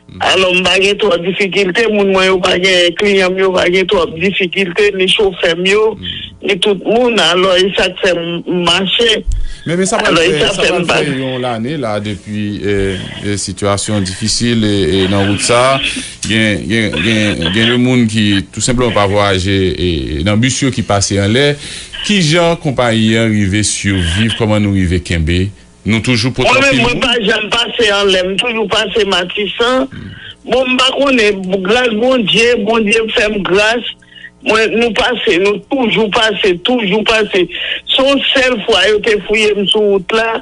Mhm. Alò, m pa gen twòp difikilte, moun mwen yo pa gen, kliyan m yo pa gen twòp difikilte, ni chofè m yo, mhm, ni tout moun. Alò, e sa k fè m, m mache. Men, men sa pral fè, sa pral fè yon lane la depi, eh, eh, sitiyasyon difisil, eh, eh, nan wout sa. Gen, gen, gen, gen de moun ki tou senpleman pa vwayaje, eh, nan bis yo ki pase anlè. Kijan konpayi an rive siviv? Kòman nou rive kenbe? Nou toujou pran anpil moun. Mwen menm, mwen pa janm pase anlè, m toujou pase Matisan. Hmm. Bon, m pa konnen, gras Bondye, Bondye fè m gras. Mwen, nou pase, nou toujou pase, toujou pase. Se yon sèl fwa yo te fouye m sou wout la.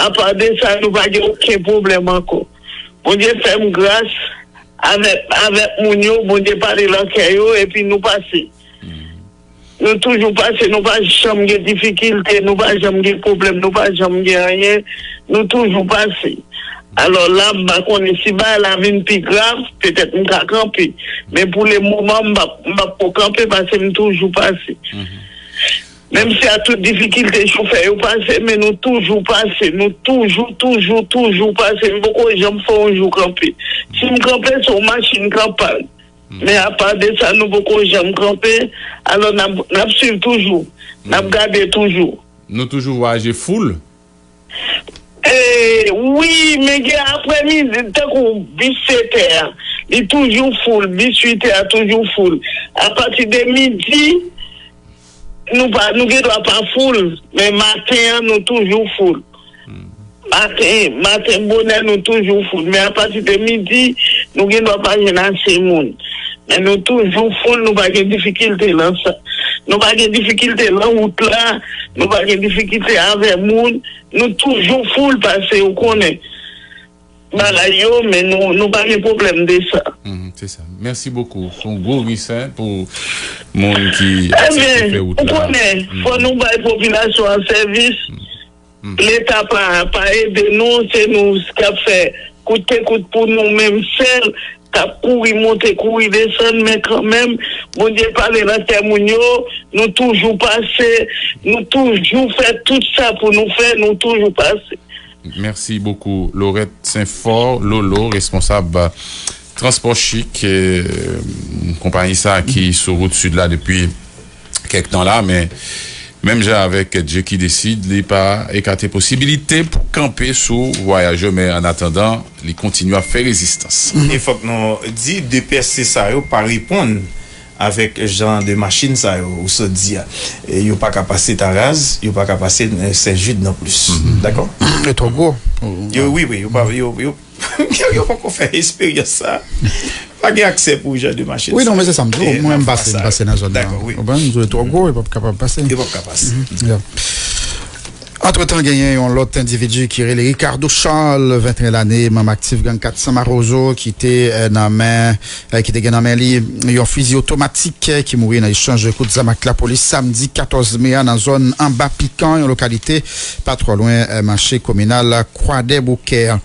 Apa de sa, nou pa gen okenn pwoblèm ankò. Bondye fè m gras avèk, avèk moun yo, Bondye pale nan kè yo, epi nou pase. Hmm. Nou toujou pase, nou pa janm gen difikilte, nou pa janm gen pwoblèm, nou pa janm gen anyen, nou toujou pase. Alò la, m pa konnen si bagay la vin pi grav, petèt m ka kanpe. Men pou le moman, m p ap, m p ap ko kanpe paske m toujou pase. Mhm. Menm si a tout difikilte chofè yo pase, men nou toujou pase, nou toujou, toujou, toujou pase. M poko janm fè yon jou kanpe. Si m kanpe, se yon machin k ap pale. Hmm. Men apa de sa, nou poko janm kanpe. Alò, n ap, n ap swiv toujou. N ap, hmm, gade toujou. Nou toujou vwayaje foul? E, wi, men gen aprèmidi, tankou bis sèt è a, li toujou foul, bis uit è a toujou foul. Apati de midi, nou pa, nou gen dwa pa foul, men maten an, nou toujou foul. Hmm. Maten, maten bonè, nou toujou foul. Men apati de midi, nou gen dwa pa jwenn ase moun. Men nou toujou foul, nou pa gen difikilte nan sa. Nou pa gen difikilte nan wout la, nou pa gen difikilte avè moun. Nou toujou foul pase, ou konnen bagay yo, men nou, nou pa gen pwoblèm de sa. Mhm, se sa. Mèsi bokou. Se yon gwo risk, hein, pou moun ki aksepte fè wout la. Ebyen, ou konnen, fò nou bay popilasyon an sèvis. Mhm. Leta pa, pa ede nou, se nou k ap fè kout ke kout pou nou menm sèl, k ap kouri monte, kouri desann, men kanmenm, Bondye pale nan kè moun yo, nou toujou pase, nou toujou fè tout sa pou nou fè, nou toujou pase. Mèsi bokou, Lorette Saint-Fort, Lolo, responsab Transpò Chik, eh, konpayi sa ki sou wout sid la depi kèk tan la, men menm jan avèk Dye ki Desid, li pa ekate posibilite pou kanpe sou vwayaj yo, men annatandan, li kontinye ap fè rezistans. E fòk nou di, de pèse sa yo pa reponn avèk jan de machin sa yo ou sot di a. E yo pa ka pase Taraz, yo pa ka pase, eh, Sen Jid non plis. Mhm. Dakò? Yo twò gwo. Yo, wi, wi, yo pa, yo, yo, yo, yo poko fè esperyans sa. Pa gen aksè pou jan de machin sa. Wi, non, men se sa m di w. Mwen, m pase, m pase nan zòn nan. Dakò, wi. Ou konprann? Yo twò gwo, yo p ap kapab pase. Yo p ap ka pase. Mhm. Yeah. Antretan, genyen yon lòt endividi ki rele Ricardo Charles, venteyen lane, manm aktif gang kat san Mawozo, ki te, eh, nan men, eh, ki te gen nan men li yon fizi otomatik, eh, ki mouri nan echanj kout zam ak lapolis samdi katòz me a nan zòn Anba Pikan, yon lokalite pa twò lwen, eh, mache kominal Kwadèboukè.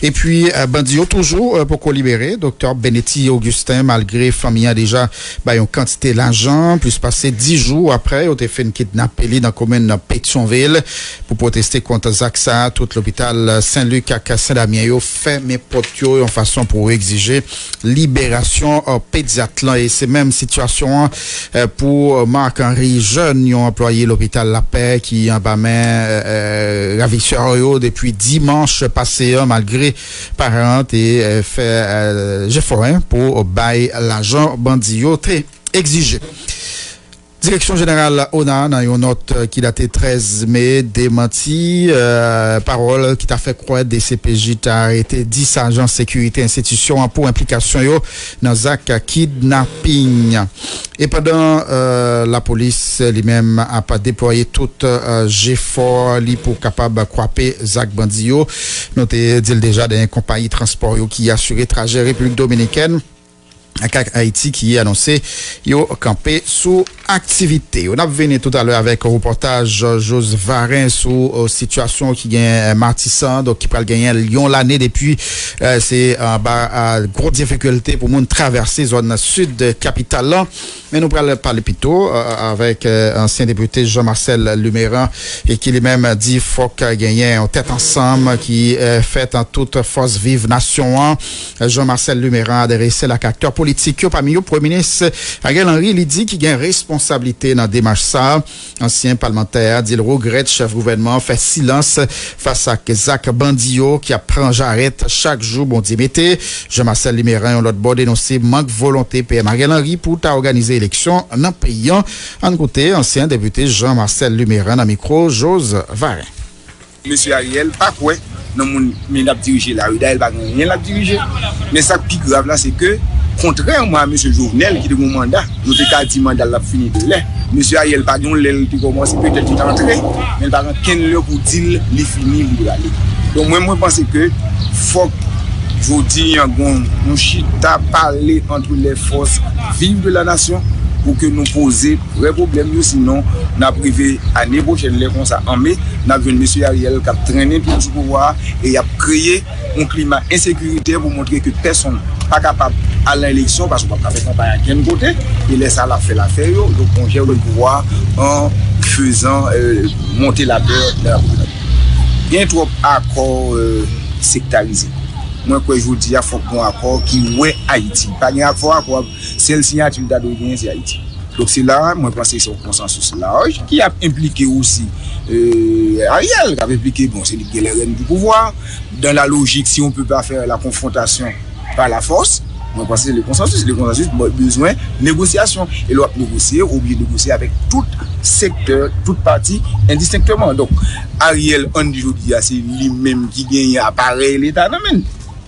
Epi, eh, bandi yo toujou, eh, poko libere Doktè Benetti Augustin, malgre fanmi an deja bay yon kantite lajan. Plis pase dis jou apre yo te fin kidnape li nan komin Petyonvil pou pwoteste kont zak sa a, tout lopital Sen Lik ak Sen Damyen yo fèmen pòt yo yon fason pou egzije liberasyon, eh, pedyat lan. E se menm sitiyasyon an, eh, pou Marc Henry Jeune, yon anplwaye lopital Lapè ki anba men, eh, eh, ravisè yo depi dimanch pase an, malgre paran an te, eh, fè, eh, jefò, en, pou bay lajan bandi yo te egzije. Direksyon Jeneral ona, nan yon nòt, eh, ki date trèz me, demanti, eh, pawòl ki ta fè kwè D C P J ta arete dis ajan sekirite enstitisyon an pou enplikasyon yo nan zak kidnaping. E pandan, eh, lapolis li menm ap deplwaye tout, eh, jefò li pou kapab kwape zak bandi yo, nou te di l deja, dènye konpayi transpò yo ki asire trajè Repiblik Dominikèn ak Ayiti ki anonse yo kanpe sou aktivite yo. N ap vini toutalè avèk repòtaj Jos Varen sou, eh, sitiyasyon ki gen, eh, Matisan, donk ki pral genyen yon lane depi, eh, se anba, eh, gwo difikilte pou moun travèse zòn sid kapital lan. Men nou pral pale pito, eh, avèk, eh, ansyen depite Jean Marcel Luméran, e ki li menm di fòk genyen yon tèt ansanm ki, eh, fèt an tout fòs viv nasyon an. Jean Marcel Luméran adrese l ak aktè politik yo, pami yo Premye Minis Ariel Henry, li di ki gen responsablite nan demach sa a. Ansyen palmantè a di l regrèt chèf gouvènman an fè silans fas ak zak bandi yo ki ap pran jarèt chak jou Bondye mete. Jean Marcel Luméran, yon lòt bò, denonse mank volonte P M Ariel Henry pou ta òganize eleksyon nan peyi an. Ann koute ansyen depite Jean Marcel Luméran nan mikwo Jos Varen. Mesye Ariel pa kwè nan moun men l ap dirije la wi. Dayè, l pa gen anyen l ap dirije. Men sa k pi grav la, se ke, kontrèman a mesye Jovenel ki te gen yon manda, nou te ka di manda l ap fini de lè. Mesye Ariel pa gen yon lè l te kòmanse, petèt li t antre, men l pa gen kenn lè pou di l li fini, li prale. Donk, mwen, mwen panse ke fòk jodi a gen yon chita pale entre les forces vives de la nation pou ke nou poze vrè pwoblèm yo, sinon n ap rive ane pwochèn, lè konsa, an me, n ap jwenn mesye Ariel k ap trennen toujou sou pouvwa a e y ap kreye yon klima ensekiritè pou montre ke pèsonn pa kapab al nan eleksyon, paske w p ap ka fè kanpay ankenn kote, e lè sa a, l ap fè l afè yo, yo konjè le pouvwa an fezan, euh, monte la pè nan la popilasyon. Gen twòp akò, euh, sektarize. Mwen kwè jodi a, fòk gen yon akò ki wè Ayiti. Pa gen akò, akò, sèl siyati l ta dwe genyen, se Ayiti. Donk, se la, mwen panse se yon konsansis laj ki ap enplike osi, euh, Ariel, k ap enplike, bon, se li ki gen les rênes du pouvoir. Dans la logique, si on peut pas faire la confrontation par la force, mwen panse se le konsansis. Le konsansis, bon, bezwen negosyasyon. E lè w ap negosye, ou oblije negosye avèk tout sektè, tout pati, endistenkteman. Donk, Ariel Henry jodi a, se li menm ki genyen aparèy Leta nan men l.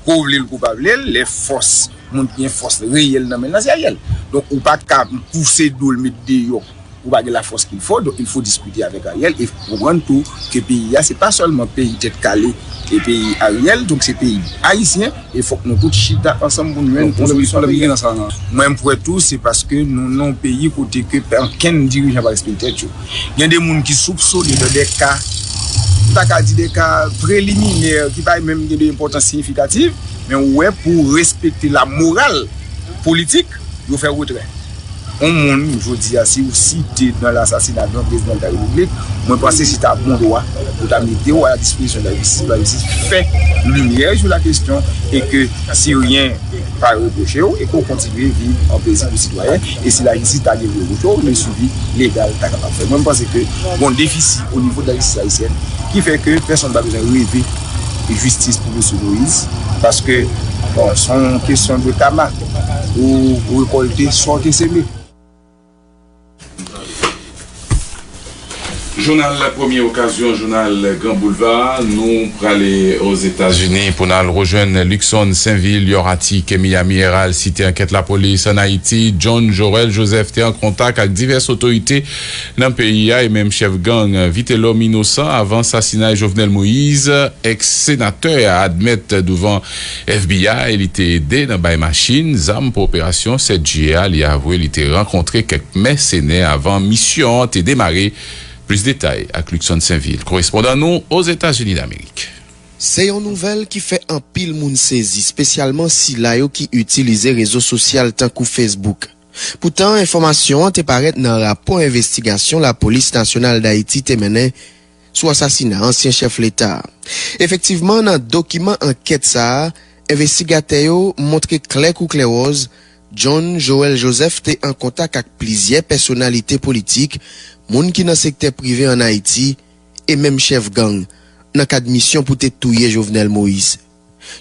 Ke w vle l, ke w pa vle l, lè fòs, moun ki gen fòs reyèl nan men l la, se Ariel. Donk, ou pa ka pouse do l, met deyò. Ou pa gen la force qu'il faut, donc il faut discuter avec Ariel et konprann tou ke peyi a, se pa sèlman peyi tèt kale e peyi Ariel, donk se peyi ayisyen, e fòk nou tout chita ansanm pou nou jwenn yon solisyon nan peyi a. Mwen, m kwè tou, se paske nou nan yon peyi kote ke ankenn dirijan pa respekte tèt yo. Gen de moun ki soupsone nan de ka, m ta ka di de ka preliminè, ki pa menm gen de enpòtans siyifikatif, men ou wè, pou respekte la moral politik, yo fè retrè. Yon moun, jodi a, si ou site nan lasasina de yon prezidan de la repiblik, mwen panse se ta bon dwa pou ta mete w a la dispozisyon de la jistis, pou la jistis fè limyè sou la kesyon, e ke si ryen pa repwoche w, e ke w kontinye viv an plezi pou sitwayen, e si la jistis ta gen pou repwoche w, le suivi legal ta kapab fè. Mwen, mwen panse ke gon defisi o nivo de la jistis ayisyèn ki fè ke pèsonn pa bezwen reve jistis pou mesye Moïse, paske, bon, se yon kesyon de kama. Ou rekòlte sa w te seme. Jounal Premye Okazyon, jounal Gran Boulva, nou prale Ozetazini pou n al rejwenn Luckson Sainvil, Yorati, ke Miami Herald site ankèt lapolis ann Ayiti. John Joël Joseph te an kontak ak divès otorite nan peyi a e menm chèf gang Vitelhomme Innocent avan sasinay Jovenel Moïse. Èks senatè a admèt douvan F B I li te ede nan bay machin, zam pou operasyon sèt jiyè a. Li avwe li te rankontre kèk mèsenè avan misyon an te demare. Plis detay ak Luckson Sainvil, korespondan nou Ozetazini Damerik. Se yon nouvèl ki fè anpil moun sezi, espesyalman sila yo ki itilize rezo sosyal tankou Facebook. Poutan, enfòmasyon an te parèt nan rapò envestigasyon Lapolis Nasyonal Dayiti te mennen sou asasina ansyen chèf leta a. Efektivman, nan dokiman ankèt sa a, envestigatè yo montre klè kou klèwòz John Joël Joseph te an kontak ak plizyè pèsonalite politik, moun ki nan sektè prive ann Ayiti, e menm chèf gang, nan kad misyon pou te touye Jovenel Moïse.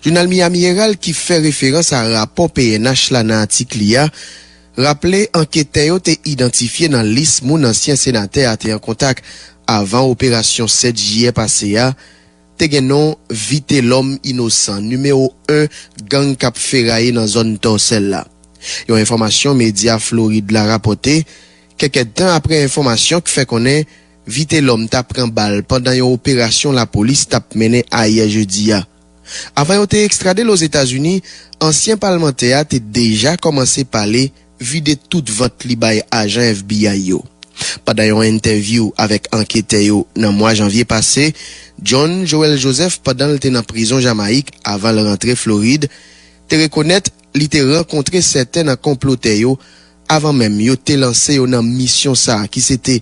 Jounal Miami Herald, ki fè referans a rapò P N H la nan atik li a, raple anketè yo te idantifye nan lis moun ansyen senatè a te an kontak avan operasyon sèt jiyè pase a, te gen non Vitelhomme Innocent, nimewo en gang k ap feraye nan zòn Tòsèl la. Yon enfòmasyon medya Florid la rapòte, kèk èdtan apre enfòmasyon k fè konnen Vitelhomme ta pran bal pandan yon operasyon lapolis t ap mennen ayè jedi a. Avan yo te ekstrade l Ozetazini, ansyen palmantè a te deja kòmanse pale vide tout vant li bay ajan F B I yo. Pandan yon entèvyou avèk anketè yo nan mwa janvye pase, John Joël Joseph, pandan l te nan prizon Jamayik avan l rantre Florid, te rekonèt li te rankontre sèten nan konplotè yo avan menm yo te lanse yo nan misyon sa a ki se te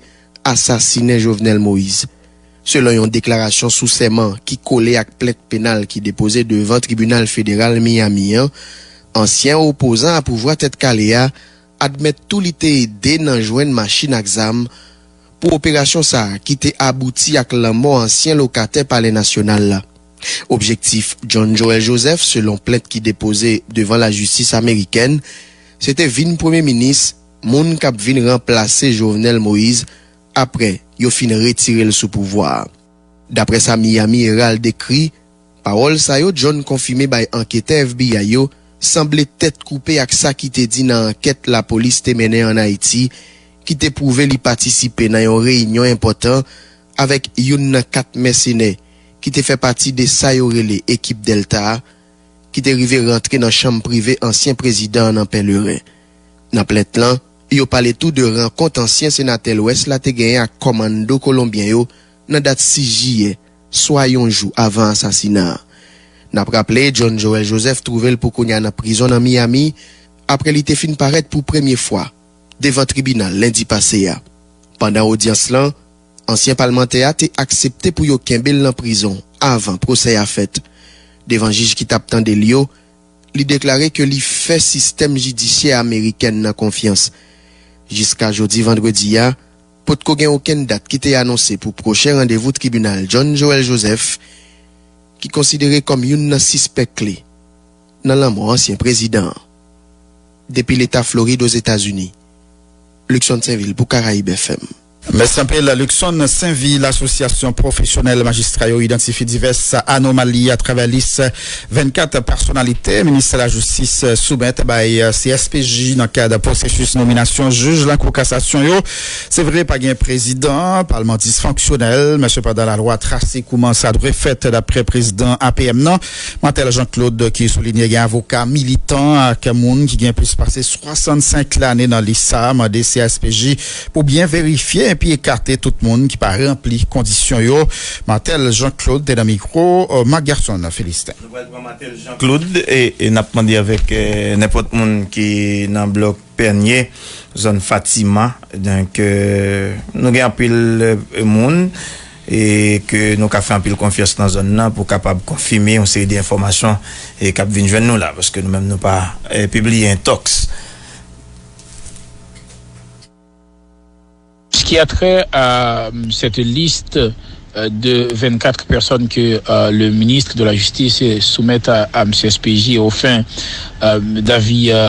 asasinen Jovenel Moïse. Selon yon deklarasyon sou sèman ki kole ak plent penal ki depoze devan tribinal federal Miami an, ansyen opozan a pouvwa Tèt Kale a admèt tou li te ede nan jwenn machin ak zam pou operasyon sa a ki te abouti ak lanmò ansyen lokatè Palè Nasyonal la. Objektif John Joël Joseph, selon plent ki depoze devan lajistis amerikèn, se te vin premye minis, moun k ap vin ranplase Jovenel Moïse apre yo fin retire l sou pouvwa a. Daprè sa Miami Herald ekri, pawòl sa yo John konfime bay anketè F B I yo sanble tèt koupe ak sa ki te di nan ankèt lapolis te mennen ann Ayiti, ki te pwouve li patisipe nan yon reyinyon enpòtan avèk youn nan kat mèsenè ki te fè pati de sa yo rele ekip Dèlta a, ki te rive rantre nan chanm prive ansyen prezidan an nan Pèleren. Nan plent lan, yo pale tou de rankont ansyen senatè Lwès la te genyen ak kòmanndo kolonbyen yo nan dat sis jiyè, swa yon jou avan asasina a. N ap raple, John Joël Joseph twouve l pou kounye a nan prizon nan Miami, apre li te fin parèt pou premye fwa devan tribinal lendi pase a. Pandan odyans lan, ansyen palmantè a te aksepte pou yo kenbe l nan prizon avan pwosè a fèt. Devan jij ki t ap tande l yo, li deklare ke li fè sistèm jidisyè amerikèn nan konfyans. Jiska jodi vandredi a, potko gen okenn dat ki te anonse pou pwochen randevou tribinal John Joël Joseph, ki konsidere kòm youn nan sispèk kle nan lanmò ansyen prezidan an. Depi Leta Florid, Ozetazini, Luckson Sainvil pou Karayib F M. Mèsi anpil, Luckson Sainvil. Asosyasyon pwofesyonèl majistra yo idantifye divès anomali atravè lis vennkat pèsonalite ministè lajistis soumèt bay C S P J nan kad pwosesis nominasyon jij Lakou Kasasyon yo. Se vre, pa gen prezidan, palman disfonksyonèl, men sepandan lalwa trase kouman sa dwe fèt, daprè prezidan A P M nan, Marthel Jean Claude, ki soulinye gen avoka, militan ak moun ki gen plis pase swasannsenk lane nan lis sa a, mande C S P J pou byen verifye epi ekate tout moun ki pa ranpli kondisyon yo. Marthel Jean Claude te nan mikwo, euh, Marc Garçon Felistin. Nou pral pran Marthel Jean Claude e, e n ap mande avèk, euh, nenpòt moun ki nan blòk Pènye, zòn Fatima. Donk, euh, nou gen anpil, euh, moun e ke nou ka fè anpil konfyans nan zòn nan pou kapab konfime yon seri de enfòmasyon e k ap vin jwenn nou la, paske nou menm nou pa, euh, pibliye entòks. Ce qui a trait à, euh, cette liste, euh, de vingt-quatre personnes que, euh, le ministre de la Justice soumet à, à M C S P J aux fins, euh, d'avis, euh,